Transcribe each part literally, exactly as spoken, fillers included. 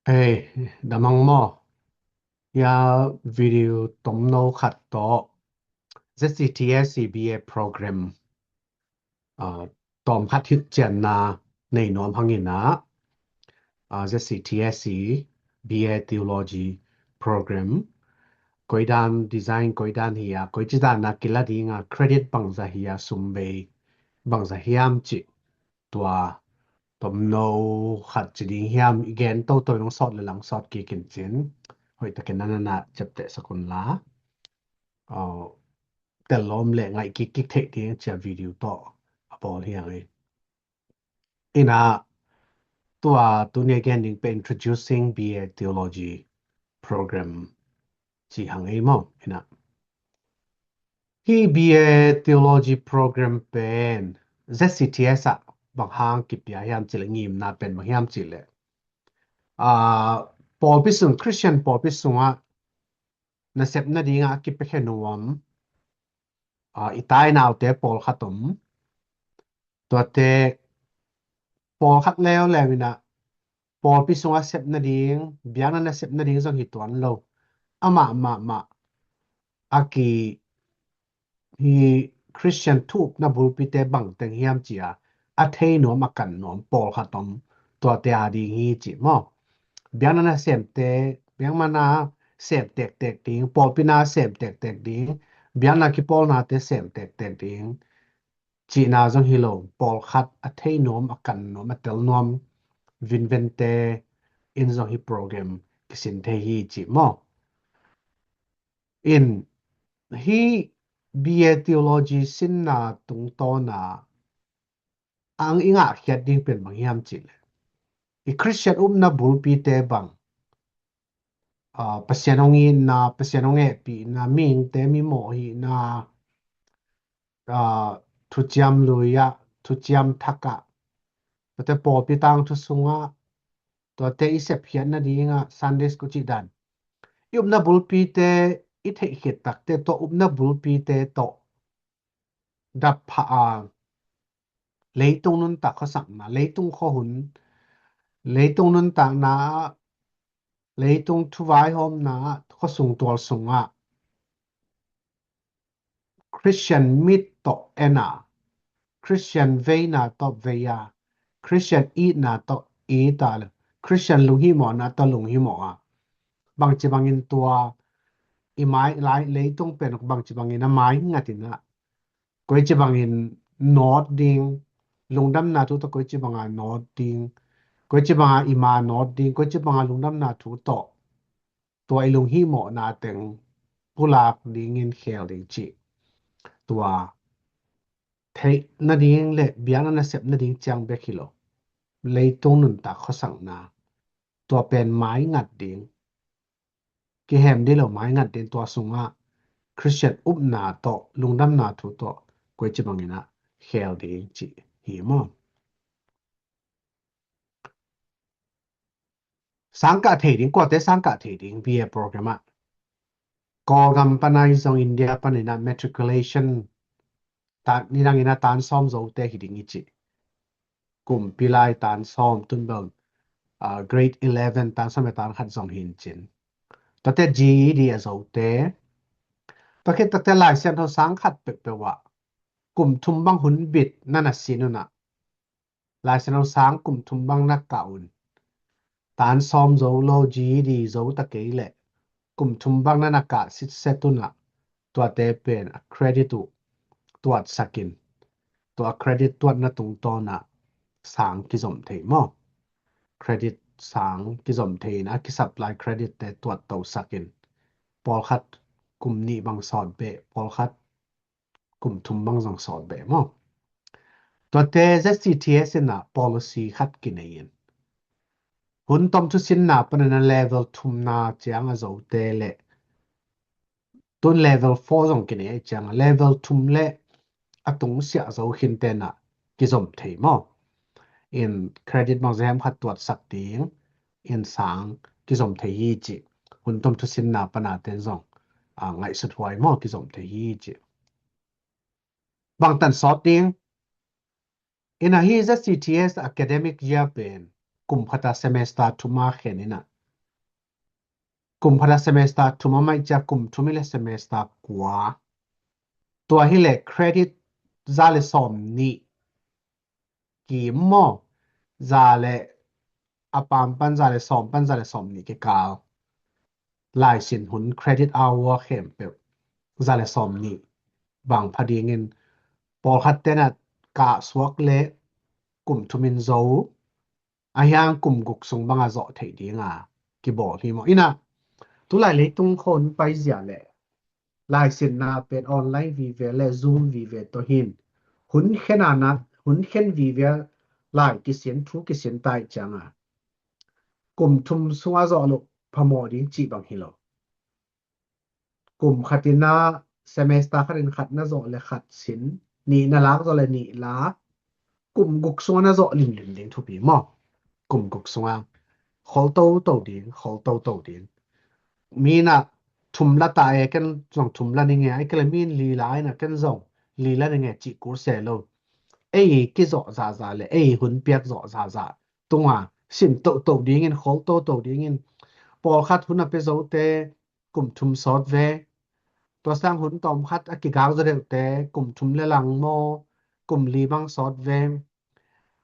Hei, damang maw? Hia video tomno khat tawh Z C T S i B A program uh, tawm khat hilhcianna nei nuam hangin ah uh, Z C T S i B A Theology program koidan design koidan hi a, koici dan a kila ding a, credit bangza hi a, sum bei bangza hiam cih tua tomno khat ci ding hiam, i gen toto in hong sawt le lang sawt kik in cin. Hoih takin na na na ciapteh sak un la. Aw, tel lawm le ngaih kik kik theih ding cia video tawh a bawl hi hang ei. Ina tua tuni a gen ding pen Introducing B A Theology Program ci hang ei maw. Ina hi B A Theology Program pen Z C T S ah bang hang kipia hiam cih le, ngimna pen bang hiam cih le, ah, pawlpi sung, Christian pawlpi sungah nasep nadingah a kipiakhia nuam, ah, i tai naute pawlkhat om. Tuate pawlkhat leuleu inah pawlpi sungah sep nading, biakna nasep nading zong hi tuan lo. Amah mahmah a ki hi Christian thu upna bulpite bang teng hiam cia a thei nuam, a kan nuam pawlkhat om, tuate a ding hi cih maw. Biakna nasemte, biakna sem tektek ding, pawlpi na sem tektek ding, biakna kipawlnate sem tektek ding cihna zong hi lo, pawlkhat a thei nuam, a kan nuam, a tel nuam vinvente in zong hi program kisin thei hi cih maw. In hi B A Theology sinna tungtawna ang i ngahkhiat ding pen bang hiam cih le, i Christian upna bulpite bang, ah, Pasian hong itna, Pasian hong hehpihna, mihingte mimawh hihna, ah, thuciam lui ah thuciam thak ah, tuate pawlpi tangthu sungah, tuate i sepkhiat nadingah Sunday school cih dan, i upna bulpite i theihkhit takte tawh, upna bulpite tawh dap phah a, leitung nuntak khuasakna, leitung khuahun, leitung nuntakna, leitung thuvaihawmna, khuasung tual sungah Christian mit tawh en a, Christian veina tawh vei a, Christian itna tawh it a, Christian lunghimawhna tawh lunghimawh a, bangci bangin tua i mai lai leitung pen bangci bangin a mai ngatin ah, koici bangin nawt ding, lungdamna thu tawh koici banga nawt ding, koici banga i ma nawt ding, koici banga lungdamna thu tawh tua i lunghimawhna teng pulak dingin khel ding cih, tua theih nading le biakna nasep nading ciang bek hi lo, leitung nuntak khuasakna, tua pen mai ngat ding, kihem dih lo mai ngat ding, tua sungah Christian upna tawh, lungdamna thu tawh koici bangin ah khel ding cih hi maw. Sangkah thei ding, kuate sangkah thei ding B A program ah. Kawlgam pana i zong India panin ah matriculation, ta, nidangin ah tan sawm zote hi ding i cih. Kumpi lai tan sawm, tun bel, ah, grade eleven tan sawm le tan khat zong hi in cin. Tuate G E D a zote, tua khit takte Laisiangtho sang khat peuhpeuh ah kum thum bang hun bit na na sin un ah, Laisiangtho sang kum thum bang na kah un, tan sawm zo lo, G E D zo ta kei leh kum thum bang na na kah sitset un ah, tuate pen a credit uh tuatsak in, tua credit tuatna tungtawn ah sang kizom thei maw. Credit sang kizom thei in a kisap lai credit te tuat tosak in, pawlkhat kum nih bang sawt beh, pawlkhat kum thum bang zong sawt beh maw. Tuate Z C T S in ah policy khat kinei in, hun tom thusinna panin ah level thumna ciang a zote le, tun level four zong kinei a, ciang a level thum le a tungsiah zo khin ten ah kizom thei maw. In credit bang zehem khat tuatsak ding in sang kizom thei hi cih, hun tom thusinna pana ten zong, ah, ngaihsut huai maw, kizom thei hi cih. Bangtan sawt ding. Ina hi Z C T S academic year pen kum khata semester thuma khen ina, Kum khat a semester thum a maih cia kum thum hi le semester kua. Tua hi le credit za le sawm nih kim maw, za le a pam pan za le sawm pan za le sawm nih kikal. Laisin hun credit hour khempeuh za le sawm nih bang pha dingin pawlkhat tenah kah suak le kum thum in zo, a hiang kum guk sung banga zawh theih dinga kibawl hi maw? Inah tulai leitung khon paizia le laisinna pen online vive le Zoom vive tawh hin hun khenana hun khen vive lai kisin thu kisin tai cianga kum thum sunga zawh loh phamawh ding cih bang hi lo. Kum khatina semester khatin khat na zawh le khat sin, nih na lak zawh le nih la, kum guk sunga na zawh linlin ding thupi maw? Kum guk sunga khol toto ding, khol toto ding. Mina thum la ta e, ken zong thum la ninge, ai kele min li la ina ken zong li la ninge cih kurse lo. Ei kizawh zaza le ei hun piak zawh zaza tunga sin toto dingin, khol toto dingin. Pawlkhat hun a pe zote kum thum sawt ve. Tua sang hun tawm khat a kigak zaw deuhte kum thum le lang maw, kum li bang sawt ve.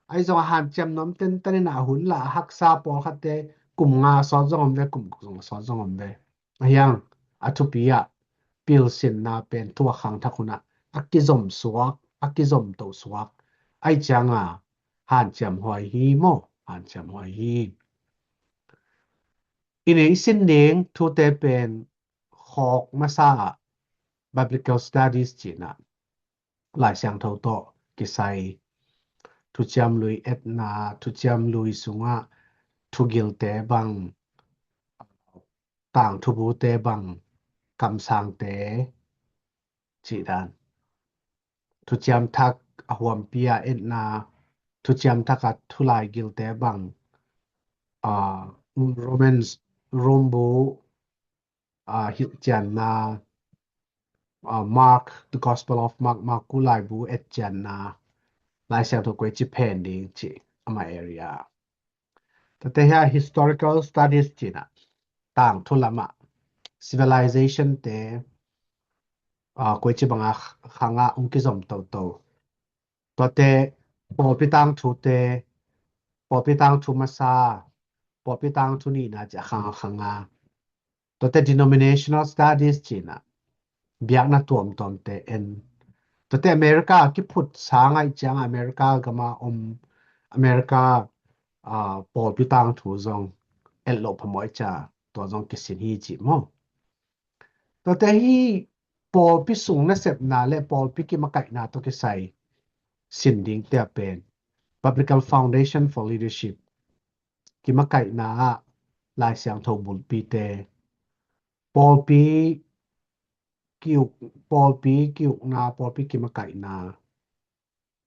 Ai zong a hanciam nuam tentan in a hun la a haksa pawlkhatte kum nga sawt zong om ve, kum guk zong sawt zong om ve. A hiang a thupi ah pilsinna pen thu a khangthak hunah a kizom suak, a kizom to suak. Ai cianga hanciam huai hi maw, hanciam huai hi. I nei i sin ding thute pen khawk masa ah Biblical Studies cinah Lai Siangtho tawh kisai, thuciam lui etna, thuciam lui sungah thugilte bang, tangthubute bang, kamsangte cih dan. Thuciam thak a huampi a etna, thuciam thak a thulai gilte bang, ah, Romans, Rom bu, ah, hilhcianna, ah, Mark, The Gospel of Mark, Marku laibu etcianna, Lai Siangtho koi ci phen ding ci ama area. Tate hia historical studies cina tangthu lama civilization te, ah, koi ci banga khanga ung kizom toto. Tuate pawlpi tangthute, pawlpi tangthu masa, pawlpi tangthu nihna ci a khanga khanga. Tuate denominational studies cina biakna tuamtuamte en. Tuate America kiphut sa ngaih cianga America gama om America, ah, pawlpi tangthu zong et loh phamawh cia tua zong kisin hi ci maw? Tuate hi pawlpi sung nasepna le pawlpi kimakaihna tawh kisai sin ding tia pen Biblical Foundation for Leadership kimakaihna ah Lai Siangtho bulpite, pawlpi kiuk, pawlpi kiukna, pawlpi kimakaihna,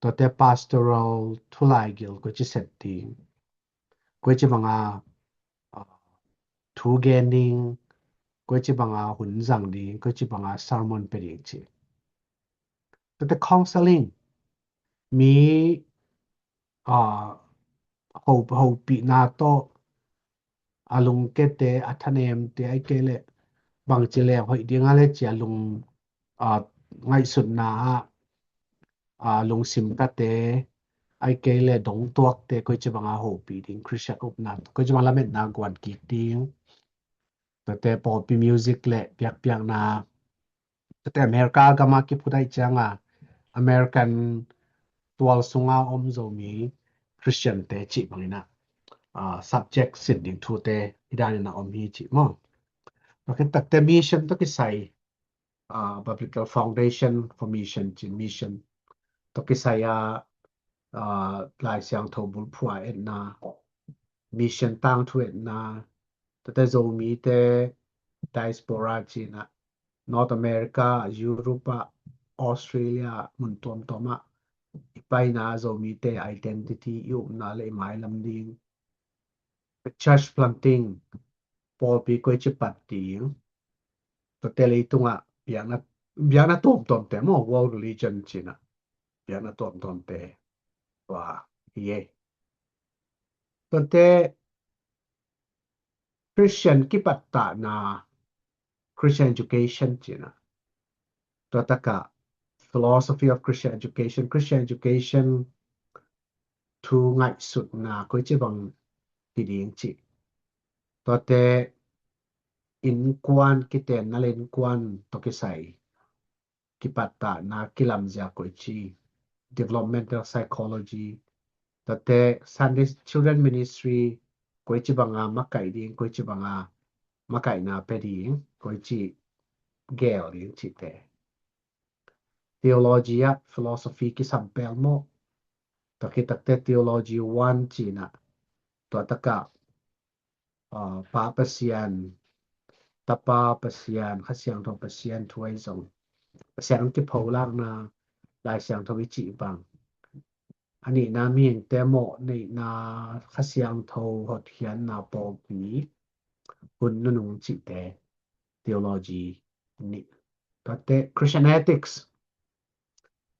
tuate pastoral thulai gil koi ci set ding, koi ci banga, ah, thu gen ding, koi ci banga hun zang ding, koi ci banga sermon pe ding ci. Tuate counseling, mi, ah, ho, hopihna tawh a lungkete, a thanemte, ai kei le bangci leng hoih dinga le cia lung, ah, ngaihsutna ah, ah, lungsim kate, ai kei le dongtuakte koi ci banga hopih ding, Christian upna koi ci banga lametna guan kik ding. Tuate pawlpi music le piakpiakna, tuate America gama kiphut ai cianga American tual sunga om Zomi Christian te cih bangina, ah, subject sin ding thute i danina om hi cih maw? Tuate mission tawh kisai, ah, Biblical Foundation for Mission cin mission tawh kisai a, ah, Lai Siangtho bulphua etna, mission tangthu etna, tuate Zomite diaspora cina North America, Europe ah, Australia, mun tuamtuam ah i paina Zomite identity, i upna le i mailam ding, church planting, pawlpi koi ci pat ding, tuate leitungah biakna, biakna tuamtuamte maw, world religion cina biakna tuamtuamte tua hi e. Tuate Christian kipattahna, Christian education cihna. Tua takah philosophy of Christian education, Christian education thu ngaihsutna koici bang hi ding cih. Tuate innkuan, kitenna le innkuan tawh kisai kipattahna, kilamzia koici, developmental psychology, tuate Sunday children ministry koici banga makaih ding, koici banga makaihna pia ding, koici gel ding cihte. Theology ah philosophy kisam pelmawh. Tua khit takte theology one cihna. Tua takah ah, Pa Pasian, Tapa Pasian, Kha Siangtho Pasian thu ahi zong, Pasian kipholakna, Lai Siangtho i cih bang. A nihna mihingte mawhneihna, Kha Siangtho hotkhiatna pawlpi, hun nunung cihte, theology nih. Tuate Christian ethics,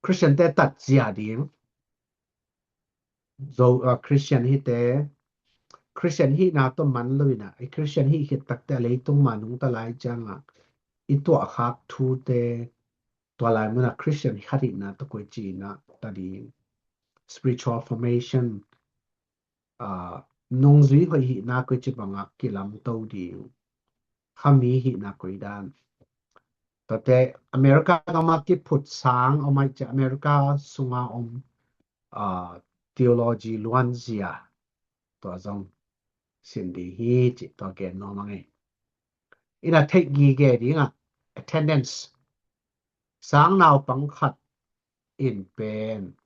Christian te tatzia ding. Zo, uh, Christian hite, Christian hihna tawh man lo in ah, i Christian hih khit takte a leitung ma nungta lai ciangah i tuahkhak thute, tua lai munah Christian khat hihna tawh koici in ah ta ding. Spiritual formation, ah, nungzui hoih hihna koici bangah kilamto ding. Khami hihna koi dan. Tuate America gama kiphut sang om ai cia America sunga om, ah, theology luanzia tua zong sin ding hi cih tua gen nuam a ngei. Ina theih gige dingah attendance. Sang naupang khat in pen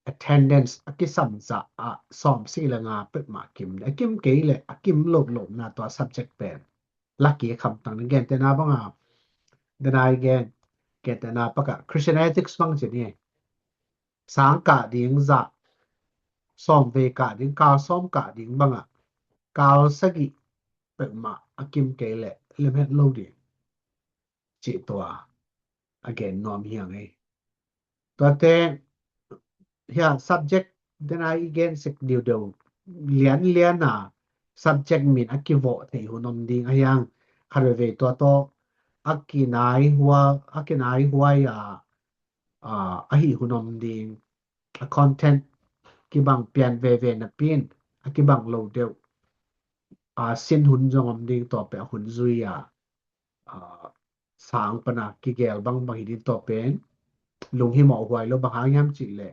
attendance a kisam zah ah sawm si le nga pek mah kim, a kim kei le a kim lopna tua subject pen laki khamtang ni. Gentehna banga, denai gen, gentehna pakah Christian ethics bang ci ni. Sang kah ding zah, sawm vei kah ding, kal sawm kah ding bangah kal sagih pek mah a kim kei le lemhet lo ding cih tua a gen nuam hi a ngei. Tuate hiah subject denai i gen sek diudeu lianliana subject min a kivawh thei hun om ding a hiang. Khat veivei tua tawh a kinai hua, a kinai huai a, a, a hih hun om ding. A content kibang pian veve napi in a kibang lo deuh a sin hun zong om ding, tua peh a hun zui a, a, sang pana kigel bangbang hi ding tua pen lunghimawh huai lo. Bang hang hiam cih leh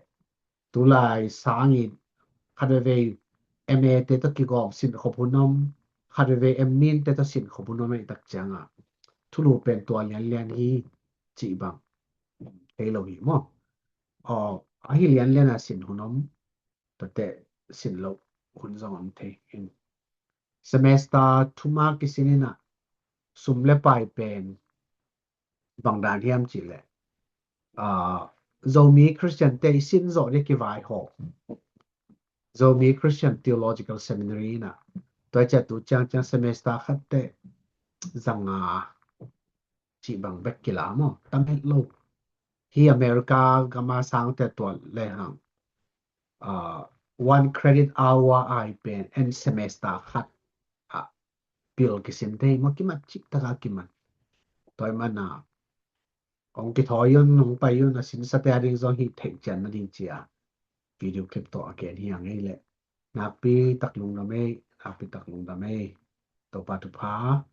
tulai sangin khat veivei M A te tawh kigawm sin khop hun om, khat veivei M Min te tawh sin khop hun om ei tak cianga thulu pen tua lianlian hi cih bang thei lo hi maw? Aw, ahi lianliana sin hun om, tuate sin loh hun zong om thei in. Semester thuma kisin ina sum le pai pen bang dan hiam cih leh, ah, Zomi Christian te i sin zawh ding kivaihaw Zomi Christian Theological Seminary ina tua i ciah tu ciangciang semester khat te zanga cih bang bek kila maw, tam het lo. Hi America gama sangte tua le hang, ah, one credit hour ai pen en semester khat ah pil kisin thei maw, kimat cik taka kiman. Tua i mana hong kithawi un, hong pai un, a sinsate a ding zong hi theih cian na ding cia video clip tawh a gen hi a ngei leh. Nakpi tak lungdam ei, nakpi tak lungdam ei. Topa thupha